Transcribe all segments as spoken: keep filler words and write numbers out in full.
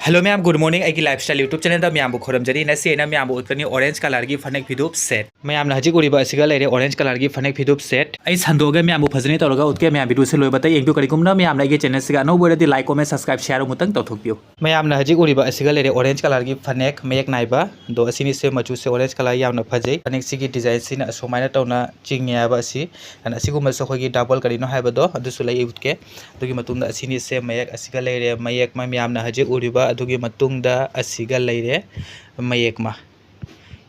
Hello ꯃꯌꯥꯝ, good morning꯫ ꯑꯩꯒꯤ Lifestyle YouTube channelꯗ ꯃꯌꯥꯝꯕꯨ ꯈꯨꯔꯨꯝꯖꯔꯤ꯫ ꯉꯁꯤ ꯑꯩꯅ ꯃꯌꯥꯝꯕꯨ ꯎꯠꯀꯅꯤ orange colourꯒꯤ ꯐꯅꯦꯛ ꯐꯤꯗꯨꯞ set꯫ ꯃꯌꯥꯝꯅ ꯍꯧꯖꯤꯛ ꯎꯔꯤꯕ ꯑꯁꯤꯒ ꯂꯩꯔꯦ orange colourꯒꯤ ꯐꯅꯦꯛ ꯐꯤꯗꯨꯞ set꯫ ꯑꯩ ꯁꯟꯗꯣꯛꯑꯒ ꯃꯌꯥꯝꯕꯨ ꯐꯖꯅ ꯇꯧꯔꯒ ꯎꯠꯀꯦ꯫ ꯃꯌꯥꯝ videoꯁꯦ ꯂꯣꯏꯕꯇ ꯌꯦꯡꯕꯤꯌꯨ꯫ ꯀꯔꯤꯒꯨꯝꯕ ꯃꯌꯥꯝꯅ ꯑꯩꯒꯤ channelꯁꯤꯒ ꯑꯅꯧꯕ ꯑꯣꯏꯔꯗꯤ like, comment, subscribe, share ꯑꯃꯨꯛꯇꯪ ꯇꯧꯊꯣꯛꯄꯤꯌꯨ꯫ ꯃꯌꯥꯝꯅ ꯍꯧꯖꯤꯛ ꯎꯔꯤꯕ ꯑꯁꯤꯒ ꯂꯩꯔꯦ orange colourꯒꯤ ꯐꯅꯦꯛ ꯃꯌꯦꯛ ꯅꯥꯏꯕ꯫ ꯑꯗꯣ ꯑꯁꯤꯅꯤꯁꯦ ꯃꯆꯨꯁꯦ orange colour ꯌꯥꯝꯅ ꯐꯖꯩ꯫ ꯐꯅꯦꯛꯁꯤꯒꯤ designꯁꯤꯅ ꯑꯁꯨꯃꯥꯏꯅ ꯇꯧꯅ ꯆꯤꯡꯉꯦ ꯍꯥꯏꯕ ꯑꯁꯤ꯫ ꯑꯗꯨꯅ ꯑꯁꯤꯒꯨꯝꯕꯁꯨ ꯑꯩꯈꯣꯏꯒꯤ double ꯀꯔꯤꯅꯣ ꯍꯥꯏꯕꯗꯣ ꯑꯗꯨꯁꯨ ꯂꯩ ꯎꯠꯀꯦ꯫ ꯑꯗꯨꯒꯤ ꯃꯇꯨꯡꯗ ꯑꯁꯤꯅꯤꯁꯦ ꯃꯌꯦꯛ ꯑꯁꯤꯒ ꯂꯩꯔꯦ ꯃꯌꯦꯛ ꯑꯃ ꯃꯌꯥꯝꯅ ꯍꯧꯖꯤꯛ ꯎꯔꯤꯕ꯫ ꯑꯗꯨꯒꯤ ꯃꯇꯨꯡꯗ ꯑꯁꯤꯒ ꯂꯩꯔꯦ ꯃꯌꯦꯛ ꯑꯃ꯫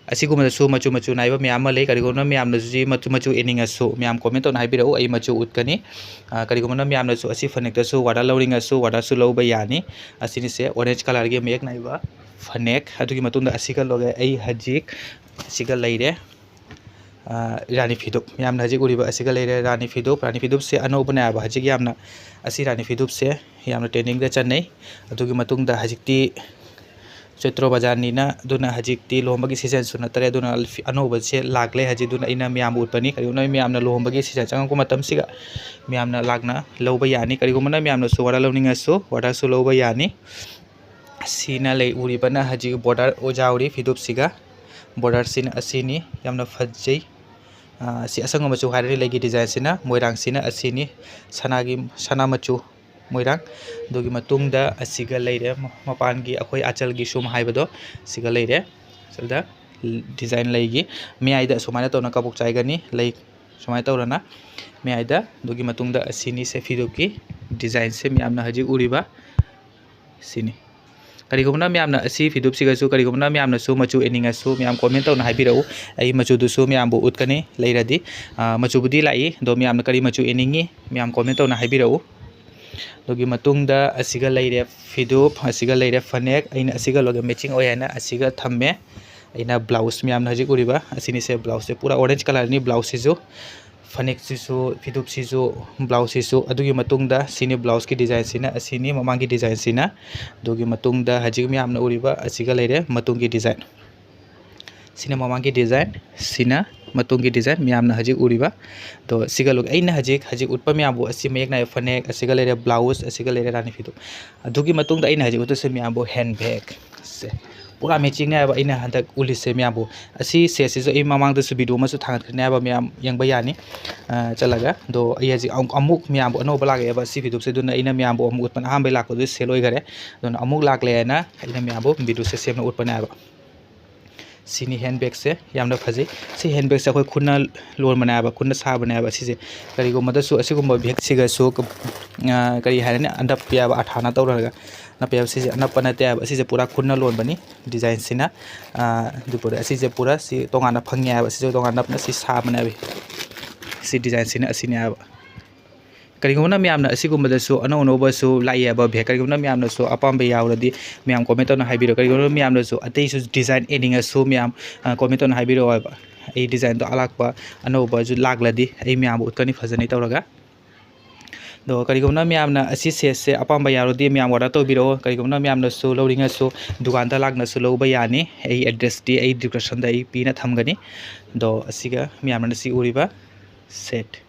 ꯑꯁꯤꯒꯨꯝꯕꯗꯁꯨ ꯃꯆꯨ ꯃꯆꯨ ꯅꯥꯏꯕ ꯃꯌꯥꯝ ꯑꯃ ꯂꯩ꯫ ꯀꯔꯤꯒꯨꯝꯕ ꯃꯌꯥꯝꯅꯁꯨ ꯃꯆꯨ, ꯃꯆꯨ ꯏꯅꯤꯡꯉꯁꯨ ꯃꯌꯥꯝ comment ꯇꯧꯅ ꯍꯥꯏꯕꯤꯔꯛꯎ, ꯑꯩ ꯃꯆꯨ ꯎꯠꯀꯅꯤ꯫ ꯑ, ꯀꯔꯤꯒꯨꯝꯕ ꯃꯌꯥꯝꯅꯁꯨ ꯑꯁꯤ ꯐꯅꯦꯛꯇꯁꯨ order ꯂꯧꯅꯤꯡꯉꯁꯨ orderꯁꯨ ꯂꯧꯕ ꯌꯥꯅꯤ꯫ ꯑꯁꯤꯅꯤꯁꯦ orange colourꯒꯤ ꯃꯌꯦꯛ ꯅꯥꯏꯕ ꯐꯅꯦꯛ꯫ ꯑꯗꯨꯒꯤ ꯃꯇꯨꯡꯗ ꯑꯁꯤꯒ ꯂꯣꯏꯔꯦ꯫ ꯑꯩ ꯍꯧꯖꯤꯛ ꯑꯁꯤꯒ ꯂꯩꯔꯦ꯫ ꯑ, ꯔꯥꯅꯤ ꯐꯤꯗꯨꯞ꯫ ꯃꯌꯥꯝꯅ ꯍꯧꯖꯤꯛ ꯎꯔꯤꯕ ꯑꯁꯤꯒ ꯂꯩꯔꯦ ꯔꯥꯅꯤ ꯐꯤꯗꯨꯞ꯫ ꯔꯥꯅꯤ ꯐꯤꯗꯨꯞꯁꯦ ꯑꯅꯧꯕꯅꯦ ꯍꯥꯏꯕ ꯍꯧꯖꯤꯛ ꯌꯥꯝꯅ꯫ ꯑꯁꯤ ꯔꯥꯅꯤ ꯐꯤꯗꯨꯞꯁꯦ ꯌꯥꯝꯅ trendingꯗ ꯆꯠꯅꯩ꯫ ꯑꯗꯨꯒꯤ ꯃꯇꯨꯡꯗ ꯍꯧꯖꯤꯛꯇꯤ ꯆꯩꯇ꯭ꯔꯣ ꯕꯖꯥꯔꯅꯤꯅ, ꯑꯗꯨꯅ ꯍꯧꯖꯤꯛꯇꯤ ꯂꯨꯍꯣꯡꯕꯒꯤ seasonꯁꯨ ꯅꯠꯇꯔꯦ, ꯑꯗꯨꯅ ꯑꯅꯧꯕꯁꯦ ꯂꯥꯛꯂꯦ ꯍꯧꯖꯤꯛ꯫ ꯑꯗꯨꯅ ꯑꯩꯅ ꯃꯌꯥꯝꯕꯨ ꯎꯠꯄꯅꯤ꯫ ꯀꯔꯤꯒꯨꯝꯕ ꯃꯌꯥꯝꯅ ꯂꯨꯍꯣꯡꯕꯒꯤ season ꯆꯪꯉꯛꯄ ꯃꯇꯝꯁꯤꯒ ꯃꯌꯥꯝꯅ ꯂꯥꯛꯅ ꯂꯧꯕ ꯌꯥꯅꯤ꯫ ꯀꯔꯤꯒꯨꯝꯕꯅ ꯃꯌꯥꯝꯅꯁꯨ order ꯂꯧꯅꯤꯡꯉꯁꯨ orderꯁꯨ ꯂꯧꯕ ꯌꯥꯅꯤ꯫ ꯁꯤꯅ ꯂꯩ ꯎꯔꯤꯕꯅ ꯍꯧꯖꯤꯛ border ꯌꯥꯎꯔꯤ ꯐꯤꯗꯨꯞꯁꯤꯒ꯫ Borderꯁꯤꯅ ꯑꯁꯤꯅꯤ, ꯌꯥꯝꯅ ꯐꯖꯩ꯫ ꯑ, ꯁꯤ ꯑꯁꯪꯕ ꯃꯆꯨ ꯍꯥꯏꯔꯗꯤ ꯂꯩꯒꯤ designꯁꯤꯅ, ꯃꯣꯏꯔꯥꯡꯁꯤꯅ ꯑꯁꯤꯅꯤ, ꯁꯅꯥꯒꯤ, ꯁꯅꯥ ꯃꯆꯨ ꯃꯣꯏꯔꯥꯡ꯫ ꯑꯗꯨꯒꯤ ꯃꯇꯨꯡꯗ ꯑꯁꯤꯒ ꯂꯩꯔꯦ, ꯃ-, ꯃꯄꯥꯟꯒꯤ ꯑꯩꯈꯣꯏ ꯑꯆꯜꯒꯤ ꯁꯨꯝ ꯍꯥꯏꯕꯗꯣ, ꯁꯤꯒ ꯂꯩꯔꯦ꯫ ꯑꯁꯤꯗ design ꯂꯩꯒꯤ ꯃꯌꯥꯏꯗ ꯑꯁꯨꯃꯥꯏꯅ ꯇꯧꯅ ꯀꯕꯣꯛ ꯆꯥꯏꯒꯅꯤ, ꯂꯩ ꯁꯨꯃꯥꯏꯅ ꯇꯧꯔꯅ ꯃꯌꯥꯏꯗ꯫ ꯑꯗꯨꯒꯤ ꯃꯇꯨꯡꯗ ꯑꯁꯤꯅꯤ ꯁꯦ ꯐꯤꯗꯨꯞꯀꯤ designꯁꯦ ꯃꯌꯥꯝꯅ ꯍꯧꯖꯤꯛ ꯎꯔꯤꯕ ꯁꯤꯅꯤ꯫ ꯀꯔꯤꯒꯨꯝꯕꯅ ꯃꯌꯥꯝꯅ ꯑꯁꯤ ꯐꯤꯗꯨꯞꯁꯤꯒꯁꯨ ꯀꯔꯤꯒꯨꯝꯕꯅ ꯃꯌꯥꯝꯅꯁꯨ ꯃꯆꯨ ꯏꯅꯤꯡꯉꯁꯨ ꯃꯌꯥꯝ comment ꯇꯧꯅ ꯍꯥꯏꯕꯤꯔꯛꯎ꯫ ꯑꯩ ꯃꯆꯨꯗꯨꯁꯨ ꯃꯌꯥꯝꯕꯨ ꯎꯠꯀꯅꯤ ꯂꯩꯔꯗꯤ꯫ ꯑ, ꯃꯆꯨꯕꯨꯗꯤ ꯂꯥꯛꯏ, ꯑꯗꯣ ꯃꯌꯥꯝꯅ ꯀꯔꯤ ꯃꯆꯨ ꯏꯅꯤꯡꯉꯤ ꯃꯌꯥꯝ comment ꯇꯧꯅ ꯍꯥꯏꯕꯤꯔꯛꯎ꯫ ꯑꯗꯨꯒꯤ ꯃꯇꯨꯡꯗ ꯑꯁꯤꯒ ꯂꯩꯔꯦ ꯐꯤꯗꯨꯞ, ꯑꯁꯤꯒ ꯂꯩꯔꯦ ꯐꯅꯦꯛ꯫ ꯑꯩꯅ ꯑꯁꯤꯒ ꯂꯣꯏꯅ matching ꯑꯣꯏ ꯍꯥꯏꯅ ꯑꯁꯤꯒ ꯊꯝꯃꯦ꯫ ꯑꯩꯅ blouse ꯃꯌꯥꯝꯅ ꯍꯧꯖꯤꯛ ꯎꯔꯤꯕ ꯑꯁꯤꯅꯤꯁꯦ, blouseꯁꯦ ꯄꯨꯔꯥ orange colourꯅꯤ꯫ Blouseꯁꯤꯁꯨ, ꯐꯅꯦꯛꯁꯤꯁꯨ, ꯐꯤꯗꯨꯞꯁꯤꯁꯨ, blouseꯁꯤꯁꯨ꯫ ꯑꯗꯨꯒꯤ ꯃꯇꯨꯡꯗ ꯁꯤꯅꯤ blouseꯀꯤ designꯁꯤꯅ, ꯑꯁꯤꯅꯤ ꯃꯃꯥꯡꯒꯤ designꯁꯤꯅ꯫ ꯑꯗꯨꯒꯤ ꯃꯇꯨꯡꯗ ꯍꯧꯖꯤꯛ ꯃꯌꯥꯝꯅ ꯎꯔꯤꯕ ꯑꯁꯤꯒ ꯂꯩꯔꯦ ꯃꯇꯨꯡꯒꯤ design꯫ ꯁꯤꯅ ꯃꯃꯥꯡꯒꯤ design, ꯁꯤꯅ ꯃꯇꯨꯡꯒꯤ design ꯃꯌꯥꯝꯅ ꯍꯧꯖꯤꯛ ꯎꯔꯤꯕ꯫ ꯑꯗꯣ ꯁꯤꯒ ꯂꯣꯏ-, ꯑꯩꯅ ꯍꯧꯖꯤꯛ, ꯍꯧꯖꯤꯛ ꯎꯠꯄ ꯃꯌꯥꯝꯕꯨ ꯑꯁꯤ ꯃꯌꯦꯛ ꯅꯥꯏꯕ ꯐꯅꯦꯛ, ꯑꯁꯤꯒ ꯂꯩꯔꯦ blouse, ꯑꯁꯤꯒ ꯂꯩꯔꯦ ꯔꯥꯅꯤ ꯐꯤꯗꯨ꯫ ꯑꯗꯨꯒꯤ ꯃꯇꯨꯡꯗ ꯑꯩꯅ ꯍꯧꯖꯤꯛ ꯎꯠꯇꯣꯏꯁꯦ ꯃꯌꯥꯝꯕꯨ handbag ꯁꯦ꯫ ꯄꯨꯔꯥ matching ꯅꯦ ꯍꯥꯏꯕ ꯑꯩꯅ ꯍꯟꯗꯛ ꯎꯠꯂꯤꯁꯦ ꯃꯌꯥꯝꯕꯨ꯫ ꯑꯁꯤ set ꯁꯤꯁꯨ ꯑꯩ ꯃꯃꯥꯡꯗꯁꯨ video ꯑꯃꯁꯨ ꯊꯥꯒꯠꯈ꯭ꯔꯦ ꯍꯥꯏꯕ, ꯃꯌꯥꯝ ꯌꯦꯡꯕ ꯌꯥꯅꯤ, ꯑ, ꯆꯠꯂꯒ꯫ ꯑꯗꯣ ꯑꯩ ꯍꯧꯖꯤꯛ ꯑꯃꯨꯛ, ꯑꯃꯨꯛ ꯃꯌꯥꯝꯕꯨ ꯑꯅꯧꯕ ꯂꯥꯛꯑꯦꯕ ꯁꯤ video ꯁꯦ, ꯑꯗꯨꯅ ꯑꯩꯅ ꯃꯌꯥꯝꯕꯨ ꯑꯃꯨꯛ ꯎꯠꯄꯅ ꯑꯍꯥꯟꯕꯩ ꯂꯥꯛꯄꯗꯨ sale ꯑꯣꯏꯈꯔꯦ꯫ ꯑꯗꯨꯅ ꯑꯃꯨꯛ ꯂꯥꯛꯂꯦꯅ ꯑꯩꯅ ꯃꯌꯥꯝꯕꯨ video ꯁꯦ ꯁꯦꯝꯅ ꯎꯠꯄꯅꯦ ꯍꯥꯏꯕ꯫ ꯁꯤꯅꯤ handbag ꯁꯦ, ꯌꯥꯝꯅ ꯐꯖꯩ꯫ ꯁꯤ handbag ꯁꯦ ꯑꯩꯈꯣꯏ ꯈꯨꯠꯅ ꯂꯣꯟꯕꯅꯦ ꯍꯥꯏꯕ, ꯈꯨꯠꯅ ꯁꯥꯕꯅꯦ ꯍꯥꯏꯕ꯫ ꯁꯤꯁꯦ ꯀꯔꯤꯒꯨꯝꯕꯗꯁꯨ ꯑꯁꯤꯒꯨꯝꯕ bag ꯁꯤꯒꯁꯨ, ꯑ, ꯀꯔꯤ ꯍꯥꯏꯔꯅꯤ, ꯑꯅꯞꯄꯤ ꯍꯥꯏꯕ, ꯑꯊꯥꯅ ꯇꯧꯔꯒ ꯑꯅꯞꯄꯤ ꯍꯥꯏꯕ꯫ ꯁꯤꯁꯦ ꯑꯅꯞꯄ ꯅꯠꯇꯦ ꯍꯥꯏꯕ, ꯁꯤꯁꯦ ꯄꯨꯔꯥ ꯈꯨꯠꯅ ꯂꯣꯟꯕꯅꯤ꯫ Design ꯁꯤꯅ, ꯑ, ꯑꯗꯨ ꯄꯨꯔꯥ, ꯑꯁꯤꯁꯦ ꯄꯨꯔꯥ ꯁꯤ ꯇꯣꯉꯥꯟꯅ ꯐꯪꯉꯦ ꯍꯥꯏꯕ, ꯁꯤꯁꯦ ꯇꯣꯉꯥꯟꯅ ꯅꯞꯅ ꯁꯤ ꯁꯥꯕꯅꯦ ꯍꯥꯏꯕ꯫ ꯁꯤ design ꯁꯤꯅ ꯑꯁꯤꯅꯦ ꯍꯥꯏꯕ꯫ ꯀꯔꯤꯒꯨꯝꯕꯅ ꯃꯌꯥꯝꯅ ꯑꯁꯤꯒꯨꯝꯕꯗꯁꯨ ꯑꯅꯧ ꯑꯅꯧꯕꯁꯨ ꯂꯥꯛꯏ ꯍꯥꯏꯕ bag, ꯀꯔꯤꯒꯨꯝꯕꯅ ꯃꯌꯥꯝꯅꯁꯨ ꯑꯄꯥꯝꯕ ꯌꯥꯎꯔꯗꯤ ꯃꯌꯥꯝ comment ꯇꯧꯅ ꯍꯥꯏꯕꯤꯔꯣ꯫ ꯀꯔꯤꯒꯨꯝꯕꯅ ꯃꯌꯥꯝꯅꯁꯨ ꯑꯇꯩꯁꯨ design ꯌꯦꯡꯅꯤꯡꯉꯁꯨ ꯃꯌꯥꯝ, ꯑ, comment ꯇꯧꯅ ꯍꯥꯏꯕꯤꯔꯛꯑꯣ ꯍꯥꯏꯕ꯫ ꯑꯩ design ꯗꯣ ꯑꯂꯥꯛꯄ ꯑꯅꯧꯕꯁꯨ ꯂꯥꯛꯂꯗꯤ ꯑꯩ ꯃꯌꯥꯝꯕꯨ ꯎꯠꯀꯅꯤ ꯐꯖꯅꯤ ꯇꯧꯔꯒ꯫ ꯑꯗꯣ ꯀꯔꯤꯒꯨꯝꯕꯅ ꯃꯌꯥꯝꯅ ꯑꯁꯤ set ꯁꯦ ꯑꯄꯥꯝꯕ ꯌꯥꯎꯔꯗꯤ ꯃꯌꯥꯝ order ꯇꯧꯕꯤꯔꯛꯑꯣ꯫ ꯀꯔꯤꯒꯨꯝꯕꯅ ꯃꯌꯥꯝꯅꯁꯨ ꯂꯧꯅꯤꯡꯉꯁꯨ ꯗꯨꯀꯥꯟꯗ ꯂꯥꯛꯅꯁꯨ ꯂꯧꯕ ꯌꯥꯅꯤ꯫ ꯑꯩ address ꯇꯤ ꯑꯩ description ꯗ ꯑꯩ ꯄꯤꯅ ꯊꯝꯒꯅꯤ꯫ ꯑꯗꯣ ꯑꯁꯤꯒ ꯃꯌꯥꯝꯅ ꯁꯤ ꯎꯔꯤꯕ set꯫